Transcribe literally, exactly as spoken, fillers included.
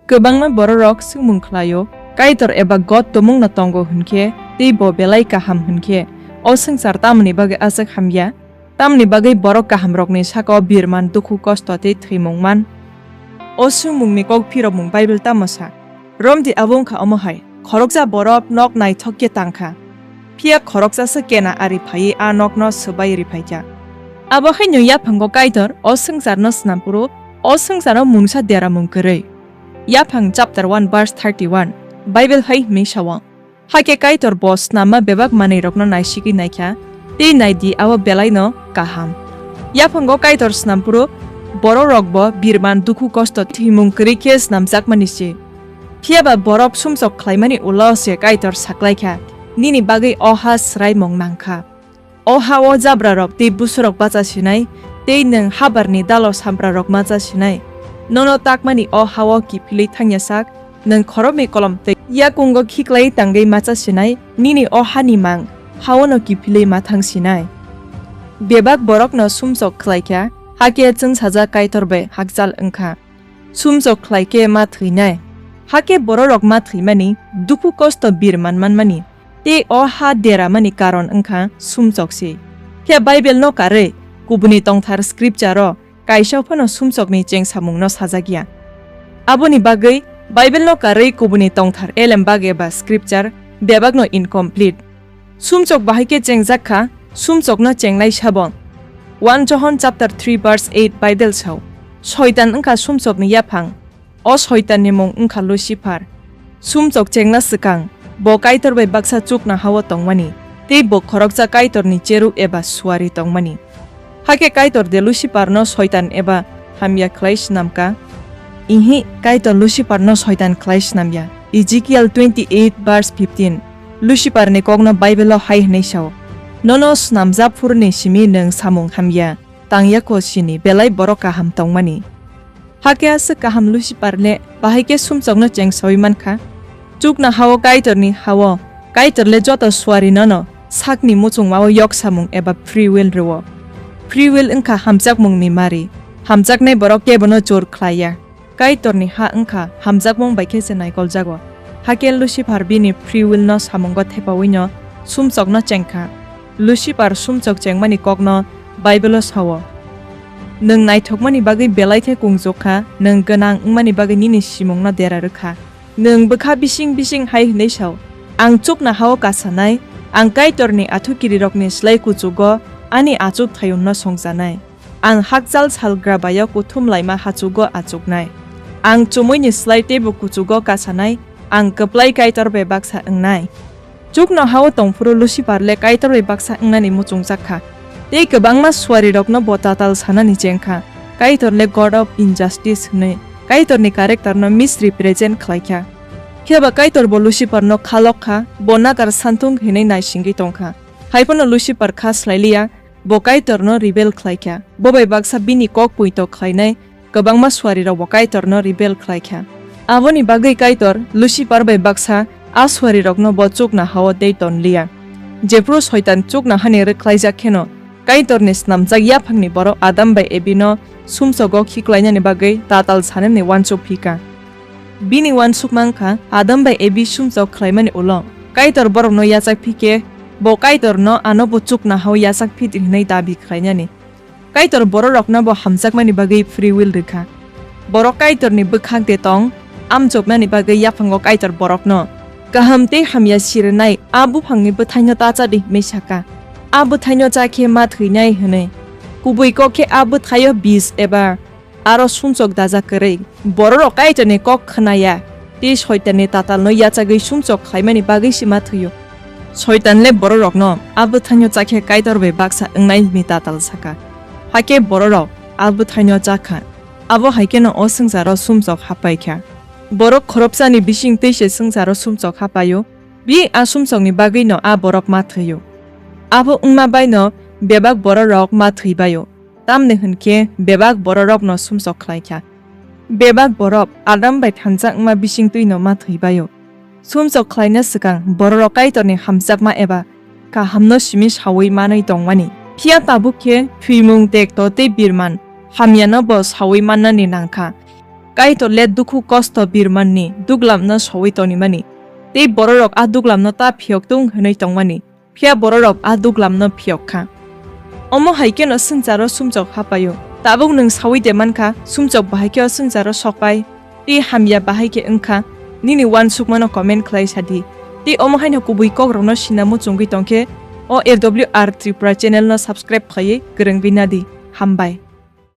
Kwbangma bororok swngmung khlaio, Kaitor eba God tumungno tongo hwnkhe tei bo belai kaham hwnkhe, o swngchar tamoni bagwi aswk hamya? Tamoni bagwi borok kahamrokni sakao birman, dukhu, kosto tei thwimung man? O swngmungni kok phirokmung Bible tamo sa? Romdi abo wngkha omo hai, khoroksa borok nok naithok khe tangkha, phiya khoroksaswk kena ari phaiwi a nokno swbai riphaikha. Abo haino yaphango Kaitor o swngcharno snam phuru, o swngcharo mungsa deramung kwrwi. Yaphang chapter one verse thirty-one, Bible hai hwnwi sao, Hakhe Kaitor bo snamma bebak manwirokno naisigwi naikha, tei naidi abo belaino kaham. Yaphango Kaitor snam phuru bororokbo birman, dukhu, kosto, thwimung kwrwi khe snamjakmani se. Phiyaba borok sumsok khlaimani ulo se Kaitor saklaikha, nini bagwi o ha swraimung nangkha. O ha-o jabrarok tei busurok bacha sinai, tei nwng habarni dalo samprarok macha sinai. Nono takmani o ha-o kiphilwi thangya sak, nwng khoroknwi kolom tei yakungo khiklaiwi tangwi macha sinai, nini o hani mang ha-ono kiphilwi ma thang sinai. Bebak borokno sumsok khlaikha, hakhe chwngsajak Kaitor bai hakchal wngkha. Sumsok khlai khe ma thwinai. Hakhe bororok ma thwimani, dukhu kosto bir man manmani, tei o ha deramani karon wngkha sumsok se. Phiya Bible no karwi kubuni tongthar scripture o kaisa phano sumsokni chengsamungno sajak ya. Aboni bagwi Bible no karwi kubuni tongthar elem bag eba scripture bebakno incomplete. Sumsok bahai khe chengjak kha, sumsokno chengnai sabo. One John chapter three verse eight Bible sao, Soitan wngkha sumsokni yaphang. O Soitanni mung wngkha Lucifer. Sumsok chengna swkang, bo Kaitor bai baksa chukna ha-o tongmani, tei bo khoroksa Kaitorni cherub eba suari tongmani. Hakhe Kaitor de Luciferno Soitan eba hamya khlai snam ka? Ihi, Kaitor Luciferno Soitan khlai snam ya. Ezekiel twenty-eight verse fifteen. Luciferni kokno Bible-o hai hwnwi sao, Nono snamjak phuruni simi nwng samung hamya tang ya kho sini belai borok kaham tongmani. Hakhe aswk kaham Lucifer le bahai khe sumsokno chengsaui man kha? Chukna ha-o Kaitorni ha-o, Kaitor le joto suari nono sakni muchungma-o yok samung eba free will rw-o. Free will wngkha hamjakmungni mari. Hamjaknai borok kebono jor khlai ya. Kaitorni ha wngkha hamjakmung bai khe se naikoljago. Hakhe Lucifer bini free will no samungo thepawino sumsokno chengkha. Lucifer sumsok chengmani kokno Bible-o sao, Nwng naithokmani bagwi belai khe kungjuk kha, nwng gwnang wngmani bagwi nini simungno dera rw kha. Nwng bwkha bising bising hai hwnwi sao, Ang chukna ha-o kasanai, ang Kaitorni athukirirokni slai kuchugo ani achuk thayungno songchanai. Ang hakchal salgra bai-o kuthum laima hachugo achuknai. Ang chumuini slai teibo kuchugo kasanai, ang kwplai Kaitor bai baksa wngnai. Chukno ha-o tongphuru Lucifer le Kaitor bai baksa wngnani muchungjak kha. Tei kwbangma suarirokno bo tatal sanani cheng kha. Kaitor le God of Injustice hwnwi Kaitorni character-no misrepresent khlai kha. Phiya ba Kaitor bo Lucifer-no khalok kha, bo nakar santhung hwnwi naisingwi tong kha. Hai phano Lucifer kha slai liya, bo Kaitorno rebel khlai kha. Bo bai baksa bini kok poito khlainai kwbangma suarirokbo Kaitorno rebel khlai kha. Aboni bagwi Kaitor Lucifer bai baksa a suarirokno bo chukna ha-o tei ton liya. Jephru Soitan chukna hani rwkhlaijak kheno, Kaitorni snamjak yaphangni borok Adam bai Evi-no sumsogo khiklainani bagwi tatal sanani uansuk phi kha. Bini uansukma wngkha, Adam bai Evi sumsok khlaimani ulo Kaitor borokno yachak phi khe, bo Kaitorno ano bo chukna ha-o yachak phi di hwnwi dabi khlainani. Kaitor bororokno bo hamjakmani bagwi free will rwkha. Borok Kaitorni bwkhak de tong, amchoknani bagwi yaphango Kaitor borokno kaham tei hamya sirinai a buphangni bwthaino ta cha di hwnwi saka. A bwthaino cha khe ma thwinai hwnwi. Kubui kok khe a bwthaio bis eba aro sumsok dajak kwrwi. Bororok Kaitorni kok khna ya, tei Soitanni tatalno yachagwi sumsok khlaimani bagwi se ma thwio. Soitan le bororokno a bwthaino cha khe Kaitor bai baksa wngnai hwnwi tatal saka. Hakhe bororok a bwthaino cha kha. Abo hai kheno o swngcharo sumsok hapai kha. Borok khoroksa ni bising twi se swngcharo sumsok hapaio. Bini a sumsokni bagwino a borok ma thwio. Abo wngma baino bebak bororok ma thwibaio. Tamni hwn khe bebak bororokno sumsok khlai kha. Bebak borok Adam bai thansa wngma bising twino ma thwibaio. Sumsok khlaina swkang bororok Kaitorni hamjakma eba kahamno simi saui manwi tongmani. Phiya tabuk khe thwimung, tekto tei birman hamyano bo saui mannani nang kha. Kaitor le dukhu kosto birmanni duglamno soui tonimani, tei bororok a duglamno ta phiyok tung hwnwi tongmani, phiya bororok a duglamno phiyok kha. Omo hai kheno swngcharo sumchok hapaio. Tabuk nwng saui de mankha, sumchok bahai khe o swngcharo sokpai tei hamya bahai khe wngkha? Nini uansukmano comment khlai sa di. Tei omo haino kubui kokrokno sina muchungwi tongkhe, o F W R Tripura channel no subscribe khaiwi kwrwngwi nadi. Hambai.